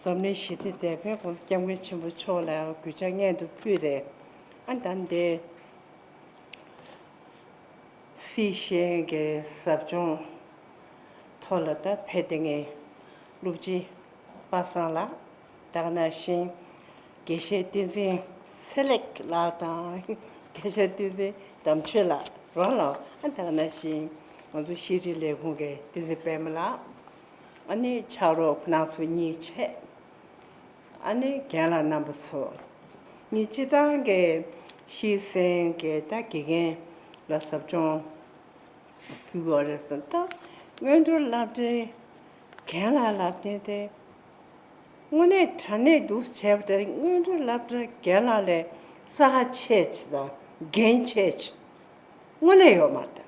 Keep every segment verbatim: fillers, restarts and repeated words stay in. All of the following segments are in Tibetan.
འཛམ་གླིང་ཞི་བདེ་དེ་ཕན་གོང་ས་སྐྱབས་མགོན་ཆེན་པོ་མཆོག་ལ་གུས་ཕྱག་སྔོན་དུ་ཕུལ་རེད། ཨ་ད་འདི་སྲིད་གཞུང་གི་ཟབ་སྦྱོང་ཐོག་ལ་ད་ཕེབས་དེ་ངས་སློབ་སྤྱི་པ་སངས་ལགས་དེ་ནང་བཞིན་དགེ་བཤེས་བསྟན་འཛིན་ཚེ་ལེགས་ལགས་དང་དགེ་བཤེས་བསྟན་འཛིན་དམ་ཆོས་ལགས་རང་ལ་ཨ་དེ་ནང་བཞིན་ང་ཚོ་ཤེས་རིག་ལས་ཁུངས་ཀྱི་བསྟན་འཛིན་པད་མ་ལགས། ཨ་ནི་ཕྱག་རོགས་ཁོ་རང་ཚོ་གཉིས་བྱས། ཨ་ནི་རྒན་ལགས་རྣམ་པ་ཚོ། ངས་སྤྱིར་བཏང་གི་ཤེས་ཚན་གྱི་ད་དགེ་རྒན་ལ་ཟབ་སྦྱོང་ཕུལ་དགོས་རེད་བསམ། ད་སྔོན་འགྲོ་སློབ་གྲྭའི་རྒན་ལགས་ལབ་མཁན་དེ། དངོས་གནས་དྲང་གནས་འདུག་བྱས་པ་དེ་སྔོན་འགྲོ་སློབ་གྲྭའི་རྒན་ལགས་ལས་རྩ་ཆེ་ཆེ་དང་འགན་ཆེ་ཆེ་དངོས་གནས་ཡོད་མ་རེད།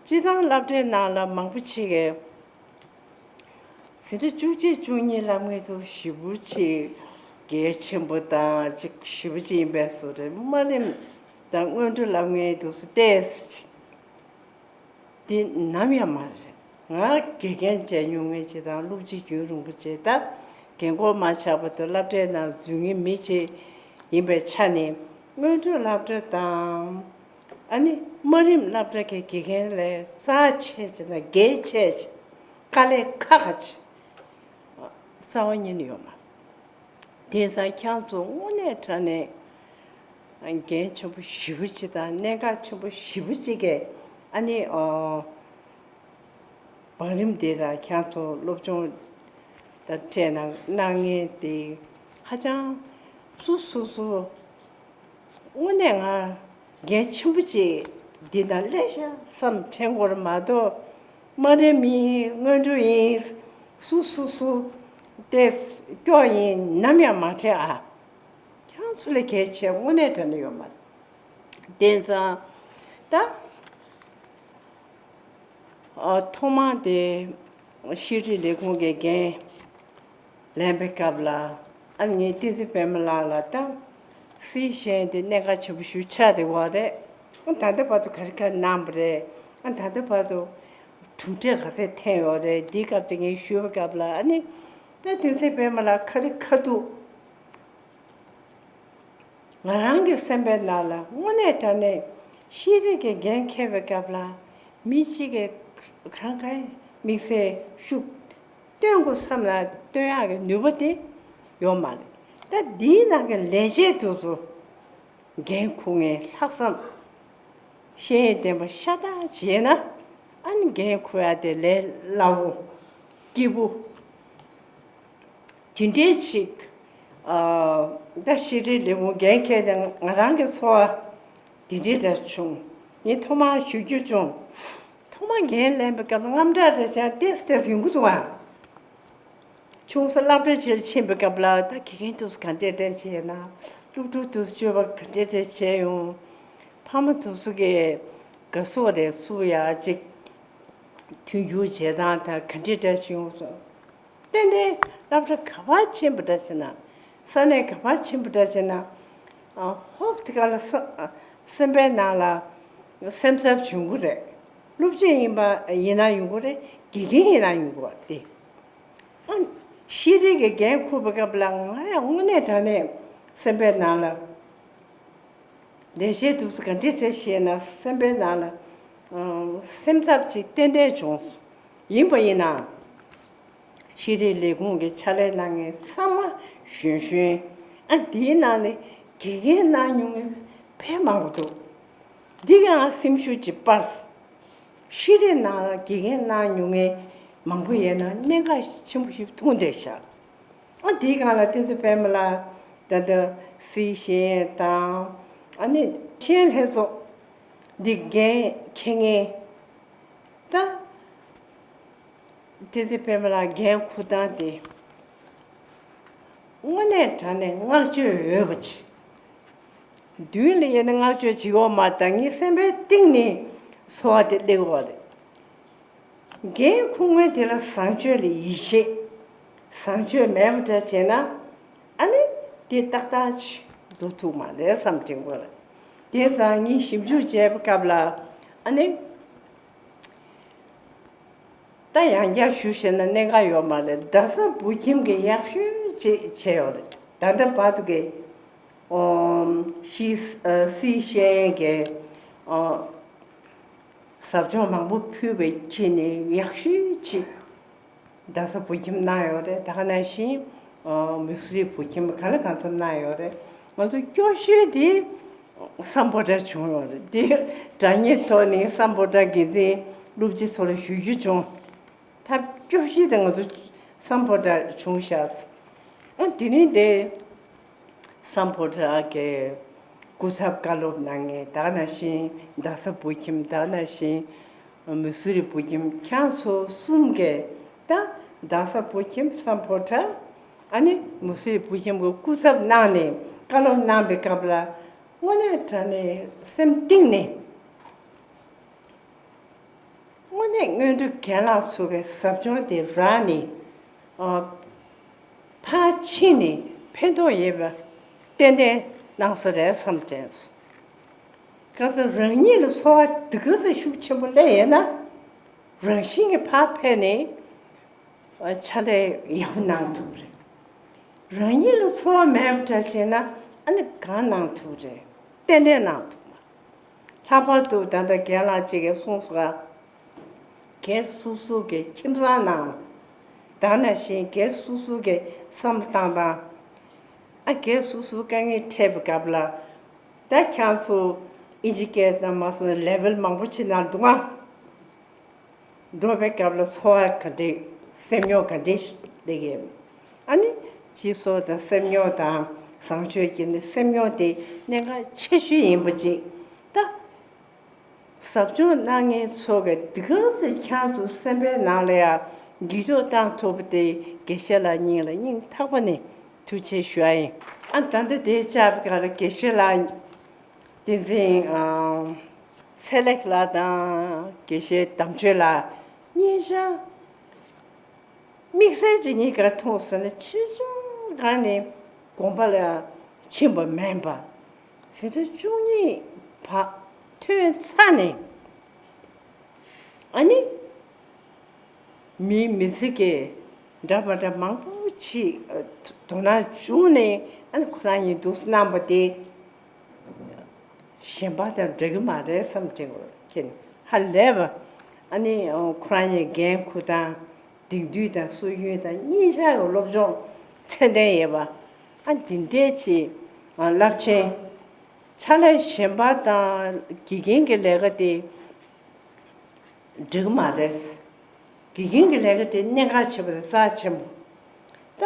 སྤྱིར་བཏང་སློབ་གྲྭའི་ནང་ལ་མང་པོ་ཅིག་གིས་འཛིན་གྲྭ་བཅུ་གཅིག་བཅུ་གཉིས་ལ་ངོས་འཛིན་ཞེ་པོ་ཅིག་གལ་ཆེན་པོ་དང་ཅིག་ཞེ་པོ་ཅིག་ཡིན་པའི་བཟོ་རེད། དམའ་རིམ་དང་སྔོན་འགྲོ་ལ་ངོས་འཛིན་ཏོག་ཙམ་ཅིག་འདི་ནམ་ཡང་མ་རེད། ང་དགེ་རྒན་བྱས་མྱོང་མཁན་ཅིག་དང་སློབ་སྤྱི་རྒྱུན་རིང་པོ་ཅིག་ད་རྒན་འཁོགས་མ་ཆགས་བར་དུ་སློབ་གྲྭའི་ནང་འཛུལ་མཁན་མི་ཅིག་ཡིན་པའི་ཆ་ནས་སྔོན་འགྲོ་སློབ་གྲྭ་དང་། ཨ་ནི་དམའ་རིམ་སློབ་གྲྭ་གི་དགེ་རྒན་ལས་རྩ་ཆེ་ཆེ་དང་འགན་ཆེ་ཆེ་དཀའ་ལས་ཁག་ཁག་ཆེ་རྩ་བ་ཉིད་ནས་ཡོད་མ་རེད། དེང་སང་ཁྱེད་ཚོ་དངོས་གནས་དྲང་གནས་འགན་ཆེན་པོ་ཞེ་པོ་ཅིག་དང་གནད་འགག་ཆེན་པོ་ཞེ་པོ་ཅིག་གི་ཨ་ནི་ཨོ། བང་རིམ་འདི་ལ་ཁྱེད་ཚོ་སློབ་སྦྱོང་དང་འཕྲད་ན་གནང་མཁན་དེ་ཧ་ཅང་སོ་སོ་སོ་དངོས་གནས་ང་འགན་ཆེན་པོ་ཅིག་འདི་ན་སླེབས་ཤག་བསམ་དྲན་དགོས་རེད་མ་གཏོགས། དམའ་རིམ་ཡིན་སྔོན་འགྲོ་ཡིན་སུ་སུ་སུ་དེ་སྐྱོ་ཡིན་ནམ་ཡང་མ་དྲན་ཨ། ཁྱེད་ཚོ་ལས་གལ་ཆེ་དངོས་གནས་དྲན་ནས་ཡོད་མ་རེད། དེང་སང་ད། ཨ་ཐོག་མར་དེ་ཤེས་རིག་ལས་ཁུངས་ཀྱི་འགན་ལེན་པའི་སྐབས་ལ་ཨ་ངས་བསྟན་འཛིན་པད་མ་ལགས་ལ་ད་སྲིད་གཞུང་དེ་གནད་འགག་ཆེན་པོ་ཞིག་ཆགས་བསྡད་ཡོད་རེད། ཨ་ད་ལྟ་བར་དུ་ག་རེ་ག་རེ་གནང་བ་རེད། ཨ་ད་ལྟ་བར་དུ་གྲུབ་འབྲས་ག་ཚད་ཐོན་ཡོད་རེད། འདིའི་སྐབས་དེ་ངས་ཞུས་པའི་སྐབས་ལ་ཨ་ནི་ད་བསྟན་འཛིན་པད་མ་ལགས་ཁ་རི་ཁ་ཐུག་ང་རང་གི་སེམས་པའི་ནང་ལ་དངོས་གནས་དྲང་གནས་ཤེས་རིག་གི་འགན་འཁྱེར་བའི་སྐབས་ལ་མི་གཅིག་གིས་གང་ག་དམིགས་བསལ་ཤུགས་སྟོན་དགོས་བསམ་ན་སྟོན་ཡག་གི་ནུས་པ་དེ་ཡོད་མ་རེད། ད་འདིའི་ནང་གི་ལས་བྱེད་དེ་ཚོ་འགན་འཁུར་མཁན་ལྷག་བསམ་ཤེས་ཡོན་ལྡན་པ་ཤ་སྟག་བྱས་ན་ཨ་ནི་འགན་འཁུར་ཡག་དེ་ལས་སླ་བོ་སྐྱིད་པོ། དེ་འདྲའི་ཅིག་ཨ་ད་ཤེས་རིག་ལས་ཁུངས་འགན་འཁྱེར་ནས་ང་རང་གི་ཚོར་བ་དེ་འདྲའི་འདྲ་བྱུང་། ངས་ཐོག་མར་ཞུ་རྒྱུ་བྱུང་། ཐོག་མར་འགན་ལེན་པའི་སྐབས་ལ་དངངས་སྐྲག་འདྲ་བྱས་ཏེས་ཏེས་ཡོང་གི་འདུག་ཨ། ཆུང་ས་སློབ་གྲྭ་ཆེར་ཕྱིན་པའི་སྐབས་ལ་ད་དགེ་རྒན་དུས་ག་འདྲས་འདྲས་བྱས་ན། སློབ་ཕྲུག་དུས་སྤྱོད་པ་ག་འདྲས་འདྲས་བྱས་ཡོང་། ཕ་མ་དུས་གི་དགའ་བསུ་རེ་བསུ་ཡག་ཅིག་མཐུན་འགྱུར་བྱེད་སྟངས་ད་ག་འདྲས་འདྲས་བྱུང་སོང་། ཏན་ཏན་སློབ་གྲྭ་ག་པར་ཕྱིན་པ་འདྲ་བྱས་ན། ས་གནས་ག་པར་ཕྱིན་པ་འདྲ་བྱས་ན། ཨ་ཧོབ་དེ་ག་ལ་ས་སེམས་པའི་ནང་ལ་སེམས་འཚབ་བྱུང་གི་རེད། སློབ་སྤྱི་ཡིན་པ་ཡིན་ན་ཡོང་གི་རེད། དགེ་རྒན་ཡིན་ན་ཡོང་གི་རེད་དེ། ཨ་ཤེས་རིག་གི་འགན་འཁུར་བའི་སྐབས་ལ་ང་ཡང་དངོས་གནས་དྲང་གནས་སེམས་པའི་ནང་ལ། ལས་བྱེད་དུས་སུ་ག་འདྲས་བྱས་ཤེས་ན་སེམས་པའི་ནང་ལ་ཨ་སེམས་འཚབ་ཅིག་ཏན་ཏན་བྱུང་། ཡིན་པ་ཡིན་ན་ཤེས་རིག་ལས་ཁུངས་ཀྱི་ཕྱག་ལས་གནང་མཁན་ཚང་མ་གཞོན་གཞོན། ཨ་དེའི་ནང་ནས་དགེ་རྒན་གནང་མྱོང་མཁན་ཕལ་མང་པོ་འདུག་འདི་ག་ང་སེམས་ཤུགས་ཅིག་སྤར། ཤེས་རིག་ནང་ལ་དགེ་རྒན་གནང་མྱོང་མཁན་མང་པོ་ཡོད་ན་གནད་འགག་ཆེན་པོ་ཞིག་མཐོང་བསྡད་ཤག་ཨ་དེའི་སྒང་ལ་བསྟན་འཛིན་པད་མ་ལགས་ད་ལྟ་སྲིད་གཞུང་དང་ཨ་ནི་ཤེས་ཡོན་ལྷན་ཚོགས་འདི་འགན་འཁྱེར་མཁན་ད་བསྟན་འཛིན་པད་མ་ལགས་འགན་འཁུར་སྟངས་དེ་དངོས་གནས་དྲང་གནས་བསྔགས་བརྗོད་འོས་པ་ཅིག་མདུན་ལ་ཡིན་ན་བསྔགས་བརྗོད་བྱེད་འོག་མ་ད་ངའི་སེམས་པའི་གཏིང་ནས་ཚོར་བ་དེ་སླེབས་འོག་རེད། འགན་འཁུར་མཁན་དེ་ལ་བཟང་སྤྱོད་ལ་ཡིད་ཆེས། བཟང་སྤྱོད་མེད་པ་འདྲ་བྱས་ན་ཨ་ནི་དེ་ཏག་ཏག་ཅིག་འགྲོ་ཐུབ་མ་རེད་བསམ་དྲན་གྱི་རེད། དེ་ཙང་ངས་ཞིབ་འཇུག་བྱས་པའི་སྐབས་ལ་ཨ་ནི། ད་ཡང་བསྐྱར་ཞུ་བཤད་ན་གནད་འགག་ཡོད་མ་རེད། རྡ་ས་བོད་ཁྱིམ་གྱི་ཡག་ཤོས་ ཅེས་བྱས་ཡོད་རེད། ད་ལྟ་བར་དུ་གི་ཨོ་ཤི་ཨ་སི་ཤེས་ཡན་གྱི་ཨོ་ཟབ་སྦྱོང་མང་པོ་ཕུལ་བའི་ཁྱེད་ནི་ཡག་ཤོས་ཅིག་རྡ་ས་བོད་ཁྱིམ་གནང་ཡོད་རེད། ད་ག་ནང་བཞིན་ཨོ་མུ་སི་རི་བོད་ཁྱིམ་ག་ལ་གང་འཚམ་གནང་ཡོད་རེད། ང་ཚོ་སྐྱོ་ཤོས་དེ་སམ་བྷོ་ཊ་བྱུང་ཡོད་རེད། དེ་དྲ་བརྙན་ཐོག་ནས་སམ་བྷོ་ཊ་འགན་འཛིན་སློབ་སྤྱི་ཚོ་ལ་ཞུ་རྒྱུ་བྱུང་། ཐབས་སྐྱོ་ཤོས་དེ་ང་ཚོ་སམ་བྷོ་ཊ་བྱུང་ཤག་ཨ་དེ་རིང་དེ་སམ་བྷོ་ཊ་གི་སྐུ་ཚབ་བཀའ་སློབ་གནང་མཁན་ད་ག་ནང་བཞིན་རྡ་ས་བོད་ཁྱིམ་ད་ག་ནང་བཞིན་མུ་སི་རི་བོད་ཁྱིམ་ཁྱེད་ཚོ་གསུམ་གི་ད་རྡ་ས་བོད་ཁྱིམ་སམ་བྷོ་ཊ་ཨ་ནི་མུ་སི་རི་བོད་ཁྱིམ་གི་སྐུ་ཚབ་གནང་ནས་བཀའ་སློབ་གནང་པའི་སྐབས་ལ་དངོས་གནས་དྲང་གནས་སེམས་གཏིང་ནས། དངོས་གནས་སྔོན་འགྲོ་རྒན་ལགས་ཚོ་གི་ཟབ་སྦྱོང་དེ་རག་ནས་ཨ་ཕར་ཕྱིན་ནས་ཕན་ཐོགས་ཡོད་པ་ཏན་ཏན་གནང་ས་རེད་བསམ་དྲན་སོང་། གང་ཟེར་རང་ཉིད་ལ་ཚོར་བ་འདི་ག་ཚོད་ཤུགས་ཆེན་པོ་སླེབས་ཡོད་ན་རང་བཞིན་གྱིས་ཕར་ཕེབས་ནས་ཨ་ཕྱག་ལས་ཡག་པོ་གནང་ཐུབ་རེད། རང་ཉིད་ལ་ཚོར་བ་མེད་པ་འདྲ་བྱས་ན་ཨ་ནི་གང་གནང་ཐུབ་རེད། ཏན་ཏན་གནང་ཐུབ་མ། ལྷག་པར་དུ་ད་ལྟ་རྒན་ལགས་གཅིག་གིས་གསུངས་སོང་། སྒེར་སོ་སོ་གི་ཁྱིམ་ཚང་ནང་། ད་ནང་བཞིན་སྒེར་སོ་སོ་གི་བསམ་བློ་བཏང་སྟངས། ཨ་སྒེར་སོ་སོ་དཀའ་ངལ་འཕྲད་པའི་སྐབས་ལ། ད་ཁྱེད་ཚོ་ཨིན་ཇི་སྐད་ཙམ་མ་སོང་ལེ་ཝལ་མང་པོ་ཅིག་ནང་འདུག་ཨ། འགྲོ་བའི་སྐབས་ལ་ཚོར་བ་ག་འདྲས་སེམས་མྱོང་ག་འདྲས་སླེབས་ཀྱི་ཡོད། ཨ་ནི་སྤྱི་ཚོགས་དང་སེམས་མྱོང་དང་བཟང་སྤྱོད་ཀྱི་ནི་སེམས་མྱོང་དེ་གནད་འགག་ཆེ་ཤོས་ཡིན་པ་ཅིག་ད་ཟབ་སྦྱོང་གནང་མཁན་ཚོ་གི་འདི་ག་ཚོད་ཁྱེད་ཚོ་སེམས་པའི་ནང་ལ་ཡང་འགྱུར་ལྡོག་བཏང་ཐུབ་པ་དེ་དགེ་བཤེས་ལགས་གཉིས་ལ་སྙིང་ཐག་པ་ནས་ཐུགས་རྗེ་ཆེ་ཞུ་ཡ་ཡིན། ཨ་ད་ལྟ་དེའི་ཆར་ག་ལ་དགེ་བཤེས་ལགས། བསྟན་འཛིན་ཨ་ཚེ་ལེགས་ལགས་དང་དགེ་བཤེས་དམ་ཆོས་ལགས་གཉིས་ཆ་དམིགས་བསལ་གྱི་གཉིས་ཀ་མཐོང་སོང་ན་ཕྱི་ལྗོངས་སྒང་ནས་དགོན་པ་ལ་ཕྱིན་པ་མིན་པ་ཟིན་གྲྭ་བཅུ་གཉིས་བར་ཐོན་ཚར་ནས་ཨ་ནི། མིའི་མི་ཚེ་གི་འདྲ་མ་འདྲ་མང་པོ་ཅིག་ཨ་དོ་སྣང་བྱུང་ནས་ཨ་ནི་ཁོ་རང་གཉིས་འདུག་སེ་གནང་པ་དེ་གཞན་པ་དང་འདྲ་གི་མ་རེད་བསམ་དྲན་གྱི་ཧ་ལས་པ། ཨ་ནི་ཁོ་རང་གཉིས་འགན་འཁུར་སྟངས་དེང་དུས་དང་སྲོལ་རྒྱུན་དང་གཉིས་ཆར་གྱི་སློབ་སྦྱོང་ཚད་ལྡན་ཡོད་པ། ཨ་འདི་འདྲའི་ཅིག་རླབས་ཆེན་ཕྱག་ལས་གཞན་པ་དང་དགེ་རྒན་གྱི་ལས་ཀ་དེ། འགྲིག་མ་རེད། དགེ་རྒན་གྱི་ལས་ཀ་དེ་གནད་འགག་ཆེ་བ་དང་རྩ་ཆེན་པོ། ད་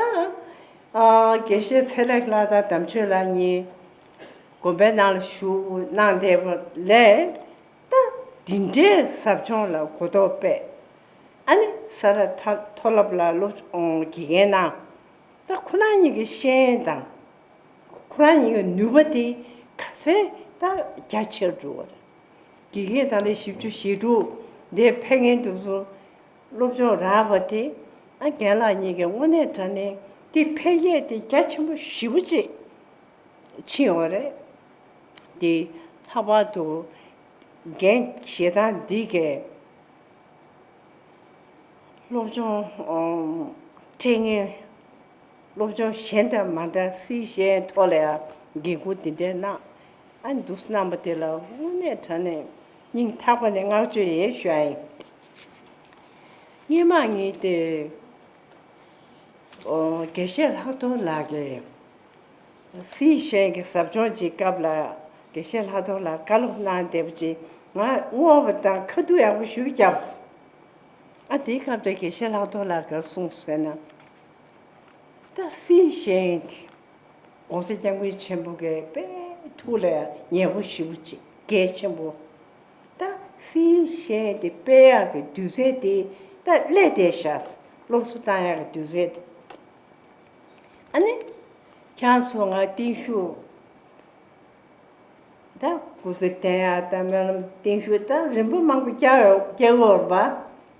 ཨ་དགེ་བཤེས་ཚེ་ལེགས་ལགས་དང་དམ་ཆོས་ལགས་གཉིས་དགོན་པའི་ནང་ལ་བཞུགས་གནང་བསྡད་པ་ལས། ད་འདི་འདྲའི་ཟབ་སྦྱོང་ལ་གོ་རྟོགས་སྤེལ། ཨ་ནི་ས་རཱ་མཐོ་སློབ་ལ་སློབ་དགེ་རྒན་གནང་། ད་ཁོ་རང་གཉིས་ཀྱི་ཤེས་ཡོན་དང་། ཁོ་རང་གཉིས་ཀྱི་ནུས་པ་དེ་ག་ཚད་ད་རྒྱ་ཆེར་འགྲོ་བ་རེད། དགེ་རྒན་ད་ལྟ་བཞི་བཅུ་ཞེ་དྲུག་འདིར་ཕེབས་མཁན་དེ་ཚོ་སློབ་སྦྱོང་རག་པ་དེ་ཨ་རྒན་ལགས་གཉིས་ཀྱི་དངོས་གནས་དྲང་གནས་དེ་འཕེལ་རྒྱས་དེ་རྒྱ་ཆེན་པོ་ཞེ་པོ་ཅིག་ཕྱིན་ཡོད་རེད། དེ་ལྷག་པར་དུ་འགན་བཞེས་སྟངས་འདི་གས། སློབ་སྦྱོང་ཨང་། ཁྲིད་མཁན། སློབ་སྦྱོང་གཞན་དང་མ་འདྲ་སི་ཤེས་ཐོག་ལ་ཡང་འགན་ཁུར་འདི་འདྲའི་གནང་། ཨ་འདུག་གནང་པ་དེ་ལ་དངོས་གནས་དྲང་གནས་སྙིང་ཐག་པ་ནས་བསྔགས་བརྗོད་ཡོད་ཞུ་ཡ་ཡིན། སྔོན་མ་ངས་དེ། ཨོ་དགེ་བཤེས་ལྷག་རྡོར་ལགས་ཀྱིས། སི་ཤེས་ཀྱི་ཟབ་སྦྱོང་གྱི་སྐབས་ལ་དགེ་བཤེས་ལྷག་རྡོར་ལགས་བཀའ་སློབ་གནང་བསྡད་པ་ཅིག་ང་བསྔོ་བ་དང་ཁ་ཐུག་ཡག་པོ་ཞུ་བརྒྱབ། ཨ་དེའི་སྐབས་དུ་དགེ་བཤེས་ལྷག་རྡོར་ལགས་ག་གསུངས་ཟེར་ན། ད་སི་ཤེས་དེ་༸གོང་ས་༸སྐྱབས་མགོན་ཆེན་པོ་གི་དཔེ་ཐུགས་ལ་ཉེ་པོ་ཞེ་པོ་ཅིག་གལ་ཆེན་པོ། ད་སི་ཤེས་དེ་སྤེལ་ཡག་གི་དུས་ཚོད་དེ་ད་སླེབས་བསྡད་ཤག་སློབ་གསོ་བཏང་ཡག་གི་དུས་ཚོད་དེ། ཨ་ནི། ཁྱེད་ཚོ་ང་བརྟན་བཞུགས། ད་སྐུ་ཚེ་བརྟན་ཡག་ད་སྨོན་ལམ་བརྟན་བཞུགས་ད་རིམ་པ་མང་པོ་བསྐྱལ་ཡོད་བསྐྱལ་ཡོད་རེད་པ།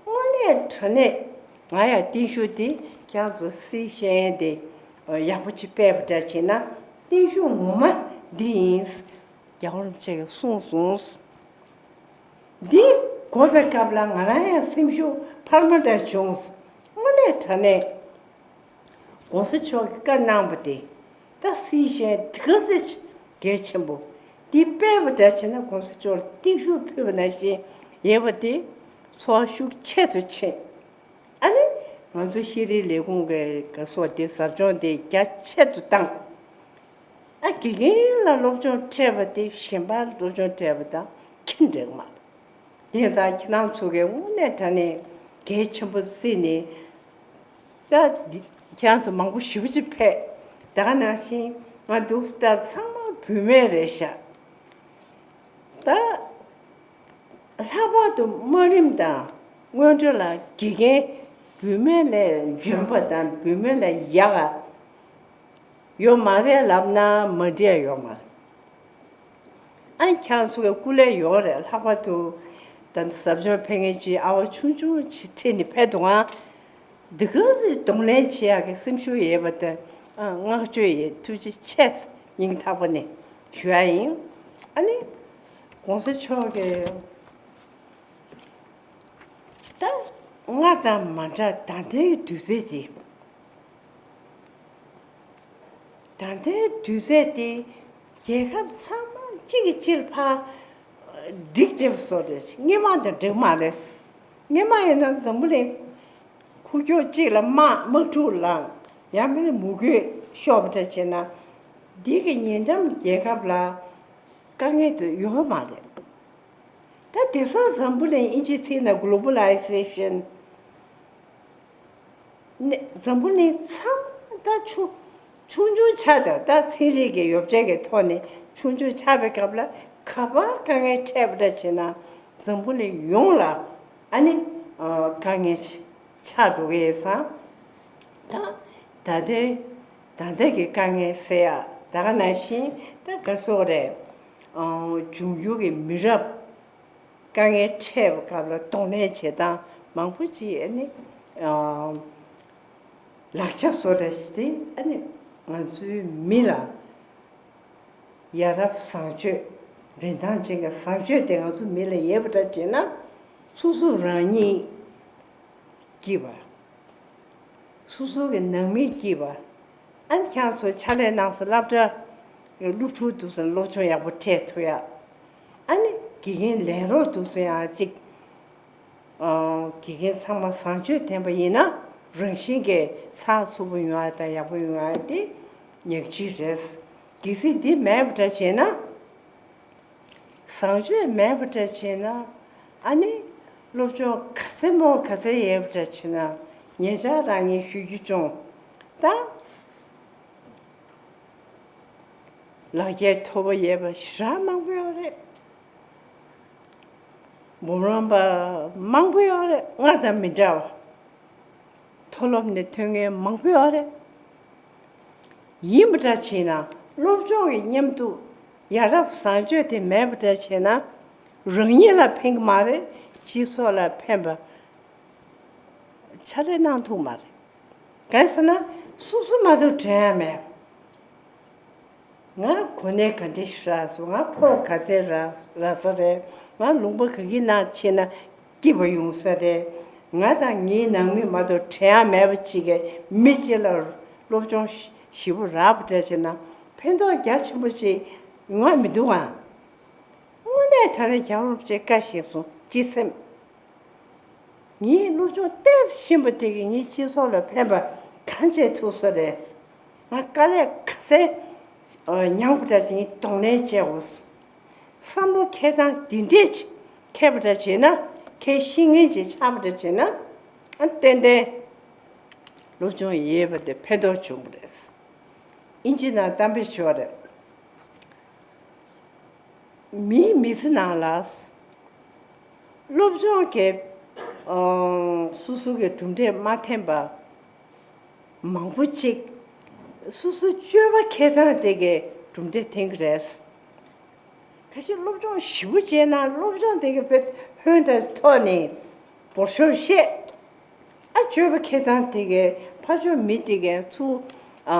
དངོས་གནས་དྲང་གནས་ང་ཡང་བརྟན་བཞུགས་དེ་ཁྱེད་ཚོ་སི་ཤེས་དེ་ཡག་པོ་ཅིག་སྤེལ་བ་འདྲ་བྱས་ན་བརྟན་བཞུགས་ངོ་མ་འདི་ཡིན། རྒྱལ་བ་རིན་པོ་ཆེ་གིས་གསུངས་སོང་། འདི་གོ་བའི་སྐབས་ལ་ང་རང་ཡང་སེམས་ཤུགས་འཕར་མ་འདྲ་བྱུང་། དངོས་གནས་དྲང་གནས། ༸གོང་ས་མཆོག་གིས་བཀའ་གནང་བ་དེ་ད་སྲིད་གཞུང་དེ་ག་ཚོད་གལ་ཆེན་པོ་འདི་སྤེལ་བ་འདྲ་བྱས་ན་༸གོང་ས་མཆོག་ལ་བརྟན་བཞུགས་ཕུལ་བ་ནང་བཞིན་ཡོད་པ་དེ་ཚོར་བ་ཤུགས་ཆེ་རུ་ཕྱིན། ཨ་ནི་ང་ཚོ་ཤེས་རིག་ལས་ཁུངས་ཀྱི་ག་སོགས་དེ་ཟབ་སྦྱོང་དེ་རྒྱ་ཆེ་རུ་བཏང་། ཨ་དགེ་རྒན་ལ་སློབ་སྦྱོང་སྤྲད་པ་དེ་གཞན་པ་སློབ་སྦྱོང་སྤྲད་པ་དང་ཁྱད་འདྲ་མ་རེད། དེ་ཙང་ཁྱེད་རང་ཚོ་གིས་དངོས་གནས་དྲང་གནས་གལ་ཆེན་པོ་བརྩིས་ནས། ད་འདི་ཁྱེད་རང་ཚོ་མང་པོ་ཞེ་པོ་ཅིག་ཕེབས། ད་ག་ནང་བཞིན་ང་འདུག་སྟབས་ཚང་མ་བུད་མེད་རེད་ཤག་ད་ལྷག་པར་དུ་དམའ་རིམ་དང་སྔོན་འགྲོ་ལ་དགེ་རྒན་བུད་མེད་ལས་འཇོན་པ་དང་བུད་མེད་ལས་ཡག་ག་ཡོད་མ་རེད་ལབ་ན་མ་འགྲིག་ཡོད་མ་རེད། ཨ་ཁྱེད་རང་ཚོ་གི་སྐུ་ལས་ཡོད་རེད། ལྷག་པར་དུ་ད་ལྟ་ཟབ་སྦྱོང་ཕེབས་མཁན་གྱི་ཨ་བ་ཆུང་ཆུང་ཅིག་ཁྲིད་ནས་ཕེབས་འདུག་ཨང་། འདི་ག་ཚོད་གདོང་ལེན་བྱེད་ཡག་གི་སེམས་ཤུགས་ཡོད་པ་དེ་ཨ་བསྔགས་བརྗོད་ཡོད། ཐུགས་རྗེ་ཆེ་སྙིང་ཐག་པ་ནས་ཞུ་ཡ་ཡིན། ཨ་ནི་༸གོང་ས་མཆོག་གི་ད་སྔར་དང་མ་འདྲ་ད་ལྟའི་དུས་ཚོད་ཅིག་ད་ལྟའི་དུས་ཚོད་དེ་རྒྱལ་ཁབ་ཚང་མ་གཅིག་གིས་གཅིག་ལ་ཕར་འགྲིག་བསྡད་པ་བཟོ་རེད། སྔོན་མ་དང་འགྲིག་མ་རེད། སྔོན་མ་ཡིན་ན་འཛམ་བུ་གླིང་ཁུག་ཀྱོག་གཅིག་ལ་དམག་དམག་འཁྲུག་ལངས། ཡང་མིན་ན་མུ་གེ་ཤོར་བ་འདྲ་བྱས་ན་འདི་གི་ཉེ་འགྲམ་རྒྱལ་ཁབ་ལ་དཀའ་ངལ་དེ་ཡོད་མ་རེད། ད་དེང་སང་འཛམ་བུ་གླིང་ཨིན་ཇི་ཚིག་ནང་གོ་ལོ་བྷ་ལའི་ཟེ་ཤན། ནས་འཛམ་བུ་གླིང་ཚང་ད་ཆུང་ཆུང་ཆུང་ཆགས་དང་ད་ཚན་རིག་གི་ཡོ་བྱད་ཀྱི་ཐོག་ནས་ཆུང་ཆུང་ཆགས་པའི་སྐབས་ལ་ག་པར་དཀའ་ངལ་འཕྲད་པ་འདྲ་བྱས་ན་འཛམ་བུ་གླིང་ཡོངས་ལ་ཨ་ནི་དཀའ་ངལ་ཆགས་འགྲོ་གི་ཡོད་ཙང་། ད་ད་ལྟའི་ད་ལྟའི་གི་དཀའ་ངལ་སེལ་ཡག་ད་ག་ནང་བཞིན་ད་ག་སོགས་རེད། འབྱུང་འགྱུར་གྱི་མི་རབས་དཀའ་ངལ་འཕྲད་པའི་སྐབས་ལ་གདོང་ལེན་བྱེད་སྟངས་མང་པོ་ཅིག་ཨ་ནི་ལག་ཆ་བཟོ་འདྲ་ཞིག་དེ་ཨ་ནི་ང་ཚོའི་མི་ལ་ཡ་རབས་བཟང་སྤྱོད་རིན་ཐང་ཅན་གྱི་བཟང་སྤྱོད་དེ་ང་ཚོ་མི་ལ་ཡོད་པ་འདྲ་བྱས་ན་སོ་སོ་རང་ཉིད་སྐྱིད་པ། སོ་སོ་གི་ནང་མི་སྐྱིད་པ། ཨ་ནི་ཁྱེད་ཚོ་ཕྱག་ལས་གནང་སའི་སློབ་གྲྭ་སློབ་ཕྲུག་འདུག་ཟེར་ན་སློབ་སྦྱོང་ཡག་པོ་འཕྲད་ཐུབ་ཡ། ཨ་ནི་དགེ་རྒན་ལས་རོགས་འདུག་ཟེར་ཡང་ཅིག་དགེ་རྒན་ཚང་མ་བཟང་སྤྱོད་ལྡན་པ་ཡིན་ན་རང་བཞིན་གྱིས་ཚགས་ཚུད་པོ་ཡོང་ཡ་དང་ཡག་པོ་ཡོང་ཡ་དེ་ཉག་གཅིག་རེད། གལ་སྲིད་འདི་མེད་པ་འདྲ་བྱས་ན། བཟང་སྤྱོད་མེད་པ་འདྲ་བྱས་ན། ཨ་ནི་སློབ་སྦྱོང་ག་ཚད་མོ་ག་ཚད་ཡོད་པ་འདྲ་བྱས་ན་ཉེ་ཆར་རང་ཉིད་ཞུ་རྒྱུ་བྱུང་ད། ལག་འཁྱེར་མཐོ་པོ་ཡོད་པ་ཞེ་དྲག་མང་པོ་ཡོད་རེད། འབུམ་རམས་པ་མང་པོ་ཡོད་རེད། སྔར་དང་མི་འདྲ་བ། མཐོ་སློབ་ནས་ཐོན་མཁན་མང་པོ་ཡོད་རེད། ཡིན་པ་འདྲ་བྱས་ན་སློབ་སྦྱོང་གི་མཉམ་དུ་ཡ་རབས་བཟང་སྤྱོད་དེ་མེད་པ་འདྲ་བྱས་ན་རང་ཉིད་ལ་ཕན་གྱི་མ་རེད། སྤྱི་ཚོགས་ལ་ཕན་པ་ཕྱག་ལས་གནང་ཐུབ་མ་རེད། གང་ཟེར་ན་སོ་སོ་མ་གཏོགས་དྲན་ཡ་མེད། ང་གོ་གནས་ག་འདྲ་ཞིག་རག་སོང་། ང་ཕོགས་ག་ཚད་རག་རག་ས་རེད། ང་ལུང་པ་ག་གི་ནང་ཕྱིན་ན་སྐྱིད་པ་ཡོང་ས་རེད། ང་དང་ངའི་ནང་མི་མ་གཏོགས་དྲན་ཡ་མེད་པ་ཅིག་གིས་མི་གཅིག་ལ་སློབ་སྦྱོང་ཞེ་པོ་རག་པ་འདྲ་བྱས་ན་ཕན་ཐོགས་རྒྱ་ཆེན་པོ་ཅིག་ཡོང་ཡ་མི་འདུག་ཨང་། དངོས་གནས་དྲང་གནས་རྒྱལ་བ་རིན་པོ་ཆེས་བཀའ་བཞིན་སོང་། སྤྱི་སེམས། ངའི་སློབ་སྦྱོང་ཏོག་ཙམ་ཕྱིན་པ་དེ་གིས་ངའི་སྤྱི་ཚོགས་ལ་ཕན་པ་གང་བྱེད་ཐུབ་ས་རེད། ང་དཀའ་ལས་ག་ཚད་མྱངས་པ་འདྲ་ཅིག་གདོང་ལེན་བྱེད་དགོས། བསམ་བློ་འཁྱེར་སྟངས་འདི་འདྲས་ཅིག་འཁྱེར་པ་འདྲ་བྱས་ན་ཁྱེད་ཤེས་མཁན་ཅིག་ཆགས་པ་འདྲ་བྱས་ན་ཨ་ཏན་ཏན་སློབ་སྦྱོང་ཡོད་པ་དེ་ཕན་ཐོགས་བྱུང་བ་རེད། ཨིན་ཇི་ནང་གཏམ་དཔེ་ཞུ་བ་རེད། མིའི་མི་ཚེ་ནང་ལ་སློབ་སྦྱོང་གི་ཨང་སོ་སོ་གི་གྲུབ་འབྲས་མ་ཐོན་པ་མང་པོ་ཅིག་སོ་སོའི་སྤྱོད་པ་འཁྱེར་སྟངས་དེ་གི་གྲུབ་འབྲས་ཐོན་གི་རེད། ཁ་ཤས་སློབ་སྦྱོང་ཞེ་པོ་བྱས་ན་སློབ་སྦྱོང་དེ་གི་བོད་ཧོན་དང་ཐོག་ནས་འབོར་ཤོར་བཤད། ཨ་སྤྱོད་པ་འཁྱེར་སྟངས་དེ་གའི་ཕར་ཕྱོགས་མི་དེ་གའི་ཚུར་ཨ་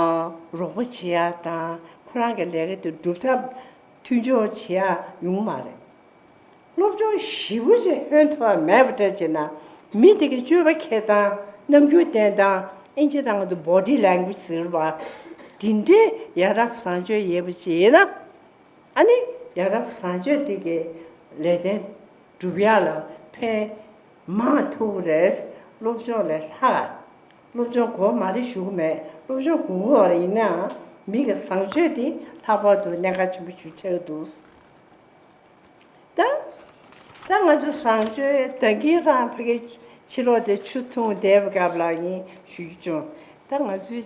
རོགས་པ་བྱེད་ཡ་དང་ཁོ་རང་གི་ལས་ཀ་དེ་སྒྲུབ་ཐབས་མཐུན་སྦྱོར་བྱེད་ཡ་ཡོང་མ་རེད། སློབ་སྦྱོང་ཞེ་པོ་ཅིག་ཧོན་ཐོག་མེད་པ་འདྲ་བྱས་ན་མི་དེ་གའི་སྤྱོད་པ་འཁྱེར་སྟངས་རྣམ་འགྱུར་བསྟན་སྟངས་ ཨིན་ཇི་ནང་དུ་body language་ཟེར་བ། དེ་འདྲའི་ཡ་རབས་བཟང་སྤྱོད་ཡོད་པ་ཅིག་ཡིན་ན། ཨ་ནི་ཡ་རབས་བཟང་སྤྱོད་དེ་གའི་ལས་དོན་སྒྲུབ་ཡ་ལ་ཕན་མང་ཐུབ་རེད། སློབ་སྦྱོང་ལས་ལྷག་སློབ་སྦྱོང་གོ་མ་རེ་ཞུ་གི་མེད། སློབ་སྦྱོང་དགོས་ཀྱི་ཡིན་ནའང་མི་གི་བཟང་སྤྱོད་དེ་ལྷག་པར་དུ་གནད་འགག་ཆེན་པོ་ཞིག་ཆགས་འདུག་ད་ད་ང་ཚོ་བཟང་སྤྱོད་ད་གིན་རང་ཕ་གི་ཕྱི་ལོགས་དེ་ཆུ་འཐུང་བསྡད་པའི་སྐབས་ལ་ཡིན་ཞུ་རྒྱུ་བྱུང་། ད་ང་ཚོའི་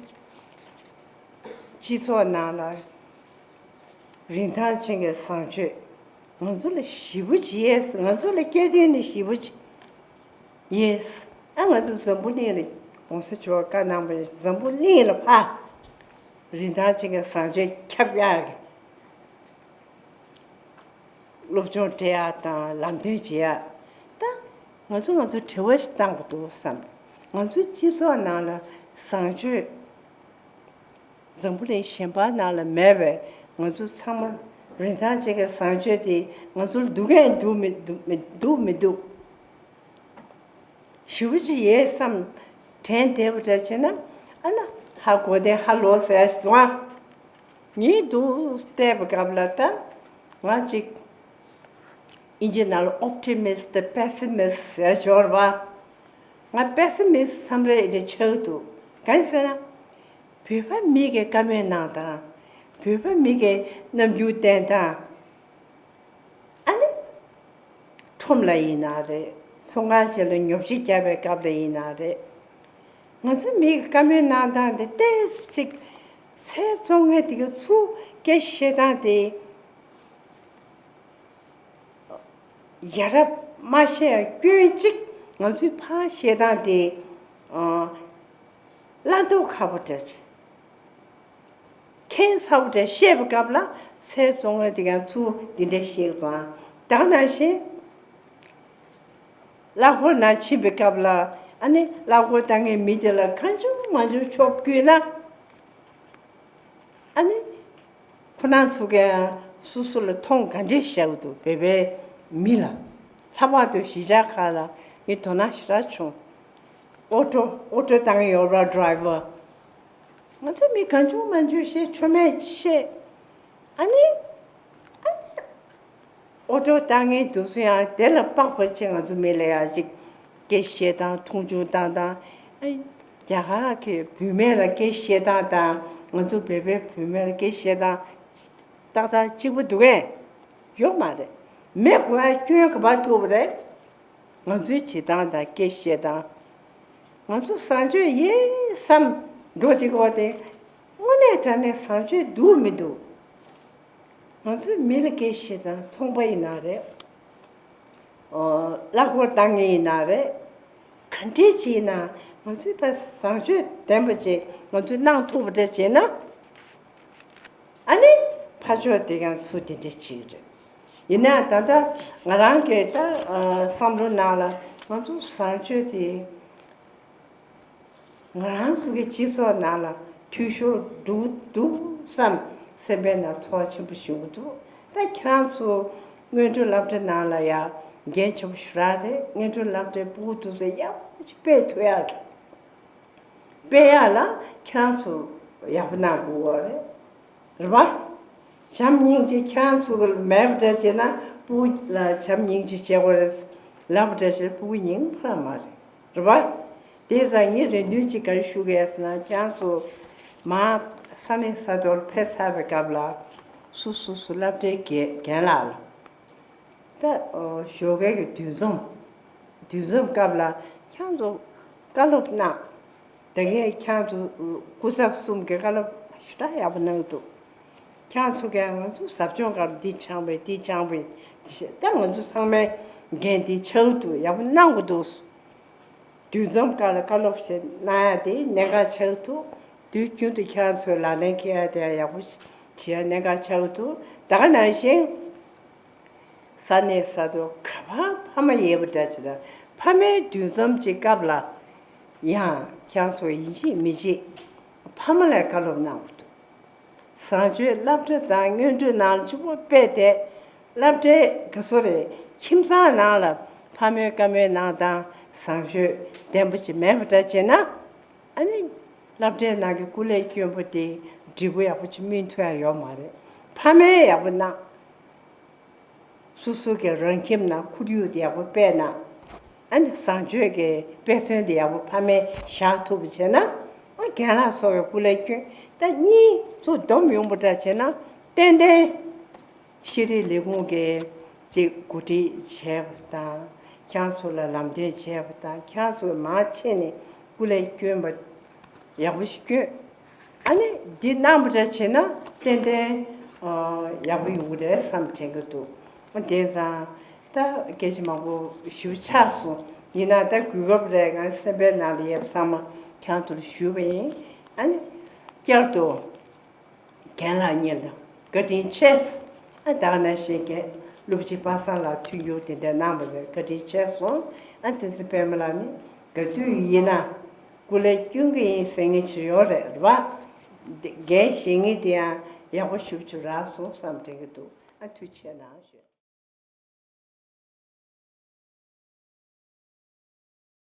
སྤྱི་ཚོགས་ནང་ལ་རིན་ཐང་ཅན་གྱི་བཟང་སྤྱོད་ང་ཚོ་ལ་ཞེ་པོ་ཅིག་ཡོད། ང་ཚོ་ལ་སྐྱེ་དོན་ནི་ཞེ་པོ་ཅིག་ཡོད། ཨ་ང་ཚོ་འཛམ་བུ་གླིང་ལ་༸གོང་ས་མཆོག་བཀའ་གནང་བའི་འཛམ་བུ་གླིང་ལ་ཕར་རིན་ཐང་ཅན་གྱི་བཟང་སྤྱོད་ཁྱབ་ཡག་གི་སློབ་སྦྱོང་སྤྲད་ཡག་དང་ལམ་སྟོན་བྱེད་ཡག་ད་ང་ཚོ་ང་ཚོ་དྲི་བ་ཞིག་བཏང་དགོས་འདུག་བསམ། ང་ཚོའི་སྤྱི་ཚོགས་ནང་ལ་བཟང་སྤྱོད་འཛམ་བུ་གླིང་གཞན་པ་ནང་ལ་མེད་པའི་ང་ཚོ་ཚང་མ་རིན་ཐང་ཅན་གྱི་བཟང་སྤྱོད་དེ་ང་ཚོར་འདུག་གས་འདུག་མི་འདུག་མི་འདུག་མི་འདུག་ཞེ་པོ་ཅིག་ཡོད་བསམ་དྲན་བསྡད་པ་འདྲ་བྱས་ན། ཨ་ན་ཧ་གོ་བདེ་ཧ་ལོ་ཟེར་ཞིག་འདུག་ཨ། ངས་འདུག་བལྟས་པའི་སྐབས་ལ་ད་ང་ཅིག་ཨིན་ཇི་ནང་ལ་optimist pessimist་ཟེར་འབྱོར་བ། ང་pessimist་བསམ་རེ་འདྲ་ཆགས་འདུག་གང་ཟེར་ན། བོད་པ་མི་གི་བཀའ་མོལ་གནང་སྟངས། བོད་པ་མི་གི་རྣམ་འགྱུར་བསྟན་སྟངས། ཨ་ནི། ཁྲོམ་ལ་ཡིན་ན་རེད། ཚོང་ཁང་ཆེ་ལ་ཉོ་ཆ་རྒྱག་པའི་སྐབས་ལ་ཡིན་ན་རེད། ང་ཚོ་མི་གི་བཀའ་མོལ་གནང་སྟངས་དེ་ཏོག་ཙམ་ཅིག་ཚེ་བཙོང་མཁན་དེ་གི་ཚུར་སྐད་བཤད་སྟངས་དེ། ཡ་རབས་མ་བཤད་སྐྱོན་གཅིག་ང་ཚོས་ཕར་བཤད་སྟངས་དེ། ཨ། བླ་རྡོ་ཁ་པོ་འདྲ་ཅིག་ཁེངས་ཚ་པོ་དེ་བཤད་པའི་སྐབས་ལ་ཚེ་བཙོང་མཁན་དེ་ཡང་ཚུར་འདི་འདྲ་བཤད་དང་། ད་ག་ནང་བཞིན་གླ་འཁོར་ནང་ཕྱིན་པའི་སྐབས་ལ་ཨ་ནི་གླ་འཁོར་བཏང་མཁན་མི་དེ་ལ་གང་བྱུང་མང་བྱུང་ཆོབ་བསྐུལ་ན། ཨ་ནི་ཁོ་རང་ཚོ་གས་སོ་སོ་ལ་མཐོང་ག་འདྲས་བཞག་འདུག་བོད་པའི་མི་ལ། ལྷག་པར་དུ་གཞིས་ཆགས་ཁག་ལ་ངས་དོ་སྣང་ཞེ་དྲག་བྱུང་། ཨོ་ཊོ་ཨོ་ཊོ་བཏང་མཁན་ཡོད་རེད་པ། ཌ་རའི་ཝར། ང་ཚོ་མི་གང་བྱུང་མང་བྱུང་བཤད། ཆོ་མེད་བཤད། ཨ་ནི། ཨ་ནི། ཨོ་ཊོ་བཏང་མཁན་དེ་ཚོ་ཡང་དེ་ལ་དཔག་པ་ཅིག་ང་ཚོ་མི་ལ་ཡ་ཅིག་སྐད་བཤད་སྟངས་མཐོང་ཆུང་བཏང་སྟངས། ཨ། རྒྱ་གར་གྱི་བུད་མེད་ལ་སྐད་བཤད་སྟངས་དང་ང་ཚོ་བོད་པའི་བུད་མེད་ལ་སྐད་བཤད་སྟངས་ཏག་ཏག་གཅིག་པ་འདུག་གས། ཡོད་མ་རེད། མེད་དགོས་ཡ་སྐྱོན་ག་པར་ཐུག་པ་རེད། ང་ཚོའི་བྱེད་སྟངས་དང་སྐད་བཤད་སྟངས། ང་ཚོ་བཟང་སྤྱོད་ཡིན་བསམ་འགྲོ་དེ་གོ་དེ། དངོས་གནས་དྲང་གནས་བཟང་སྤྱོད་འདུག་མི་འདུག་ང་ཚོའི་མི་ལ་སྐད་བཤད་སྟངས་ཚོང་པ་ཡིན་ན་རེད། ཨོ། གླ་འཁོར་བཏང་མཁན་ཡིན་ན་རེད། ག་འདྲས་ཅིག་ཡིན་ན་ང་ཚོའི་ཕ་བཟང་སྤྱོད་ལྡན་པ་ཅིག་ང་ཚོས་གནང་ཐུབ་པ་འདྲ་བྱས་ན། ཨ་ནི་ཕར་ཕྱོགས་དེ་ཡང་ཚུར་དེ་འདྲ་བྱེད་ཀྱི་རེད། ཡིན་ནའང་ད་ལྟ་ང་རང་གི་ད་ཨ་བསམ་བློ་ནང་ལ་ང་ཚོ་བཟང་སྤྱོད་དེ་ང་རང་ཚོ་གི་སྤྱི་ཚོགས་ནང་ལ་འཐུས་ཤོར་འགྲོ་འདུག་བསམ་སེམས་པའི་ནང་ཚོར་བ་ཆེན་པོ་བྱུང་གི་འདུག་ད་ཁྱེད་རང་ཚོ་སྔོན་འགྲོ་སློབ་གྲྭ་ནང་ལ་ཡང་འགན་ཆེན་པོ་ཞེ་དྲག་རེད། སྔོན་འགྲོ་སློབ་གྲྭའི་ཕྲུ་གུ་དེ་ཚོ་ཡག་པོ་ཅིག་སྤེལ་ཐུབ་ཡག་གི་སྤེལ་ཡག་ལ་ཁྱེད་རང་ཚོ་ཡག་པོ་གནང་དགོས་པ་རེད། རེད་པ། བྱམས་སྙིང་རྗེ་ཁྱེད་རང་ཚོ་གི་མེད་པ་འདྲ་བྱས་ན་ཕྲུ་གུ་ལ་བྱམས་སྙིང་རྗེ་བྱེད་དགོས་རེད། ལབ་པ་འདྲ་བྱས་ན་ཕྲུ་གུ་ཉན་ས་མ་རེད། རེད་པ། དེ་ཙང་ངས་རེ་འདུན་ཅིག་ག་རེ་ཞུ་གི་ཡོད་ཟེར་ན། ཁྱེད་རང་ཚོ་མར་ས་གནས་ས་ཐོག་ལ་ཕེབས་ཚར་བའི་སྐབས་ལ་སོ་སོ་སོ་སློབ་གྲྭའི་རྒན་རྒན་ལགས་ལ། ད་ཨོ་ཞོགས་ཀའི་གི་འདུ་འཛོམས། འདུ་འཛོམས་སྐབས་ལ་ཁྱེད་རང་ཚོ་བཀའ་སློབ་གནང་། ད་གིན་ཁྱེད་རང་ཚོ་སྐུ་ཚབ་གསུམ་གྱིས་བཀའ་སློབ་ཞེ་དྲག་ཡག་པོ་གནང་འདུག་ཁྱེད་རང་ཚོ་གིས་ང་ཚོ་ཟབ་སྦྱོང་སྐབས་འདི་སྦྱངས་པས་འདི་སྦྱངས་པས་འདི་བཤད། ད་ང་ཚོ་ཚང་མའི་འགན་འདི་ཆགས་འདུག་ཡག་པོ་གནང་དགོས་འདུག་འདུ་འཛོམས་སྐབས་ལ་བཀའ་སློབ་ཞིག་གནང་ཡ་དེ་གནད་འགག་ཆགས་འདུག་དུས་རྒྱུན་དུ་ཁྱེད་རང་ཚོས་ལག་ལེན་འཁེལ་ཡ་དེ་ཡག་པོ་བྱེད་ཡ་གནད་འགག་ཆགས་འདུག་ད་ག་ནང་བཞིན། ས་གནས་ས་ཐོག་ག་པར་ཕ་མ་ཡོད་པ་འདྲ་ཅིག་ལ་ཕ་མའི་འདུ་འཛོམས་ཀྱི་སྐབས་ལ་ཡང་ཁྱེད་ཚོ་ཡིན་གཅིག་མིན་གཅིག་ཕ་མ་ལ་བཀའ་སློབ་གནང་དགོས་འདུག་བཟང་སྤྱོད་སློབ་གྲྭ་དང་སྔོན་འགྲོའི་ནང་ལ་གཅིག་པོ་སྤེལ་ཏེ་སློབ་གྲྭའི་ག་སོ་རེད། ཁྱིམ་ཚང་ནང་ལ་ཕ་མའི་བཀའ་མོལ་གནང་སྟངས་བཟང་སྤྱོད་ལྡན་པ་ཅིག་མེད་པ་འདྲ་བྱས་ན། ཨ་ནི་ སློབ་གྲྭའི་ནང་གི་སྐུ་ལས་སྐྱོན་པོ་དེ་འབྲས་བུ་ཡག་པོ་ཅིག་སྨིན་ཐུབ་ཡ་ཡོད་མ་རེད། ཕ་མས་ཡག་པོ་གནང་། སོ་སོ་གི་རང་ཁྱིམ་ནང་ཁོར་ཡུག་དེ་ཡག་པོ་སྤེལ་ན། ཨ་ནི་བཟང་སྤྱོད་ཀྱི་དཔེ་མཚོན་དེ་ཡག་པོ་ཕ་མས་བཞག་ཐུབ་པ་བྱས་ན། ཨ་རྒན་ལགས་སོགས་ཀྱི་སྐུ་ལས་སྐྱོན་ད་གཉིས་ཚུར་བསྡོམས་ཡོང་པ་འདྲ་བྱས་ན་ཏན་ཏན་ཤེས་རིག་ལས་ཁུངས་ཀྱི་ཅིག་གོ་སྒྲིག་བྱས་པ་དང་། ཁྱེད་ཚོ་ལ་ལམ་སྟོན་བྱས་པ་དང་། ཁྱེད་ཚོ་མར་ཕྱིན་ནས་སྐུ་ལས་སྐྱོན་པ་ཡག་པོ་ཞིག་སྐྱོན། ཨ་ནི་འདི་གནང་བ་འདྲ་བྱས་ན་ཏན་ཏན་ཨ་ཡག་པོ་ཡོང་གི་རེད་བསམ་དྲན་གྱི་འདུག་དེ་ཙང་ད་སྐད་ཆ་མང་པོ་ཞུ་ཆགས་སོང་། ཡིན་ན་ད་གོ་སྐབས་རེ་ང་སེམས་པའི་ནང་ལ་ཡོད་པ་ཚང་མ་ཁྱེད་ཚོ་ལ་ཞུས་པ་ཡིན། ཨ་ནི་བསྐྱར་དུ་རྒན་ལགས་གཉིས་ལ་བཀའ་དྲིན་ཆེ། ཨ་ད་ག་ནང་བཞིན་རྒན་སློབ་སྤྱི་པ་སངས་ལགས་མཐུན་འགྱུར་དེ་འདྲ་གནང་བ་ལ་བཀའ་དྲིན་ཆེ་སོང་། ཨ་བསྟན་འཛིན་པད་མ་ལགས་ནི་ག་དུས་ཡིན་ན་སྐུ་ལས་སྐྱོན་གྱི་ཡིན་ཟེར་མཁན་ཅིག་ཡོད་རེད་བ། འགན་བཞེས་མཁན་དེ་ཡང་ཡག་པོ་ཞུ་ཆུ་རག་སོང་བསམ་དྲན་གྱི་འདུག་ཨ་ཐུགས་རྗེ་གནང་ཞུ།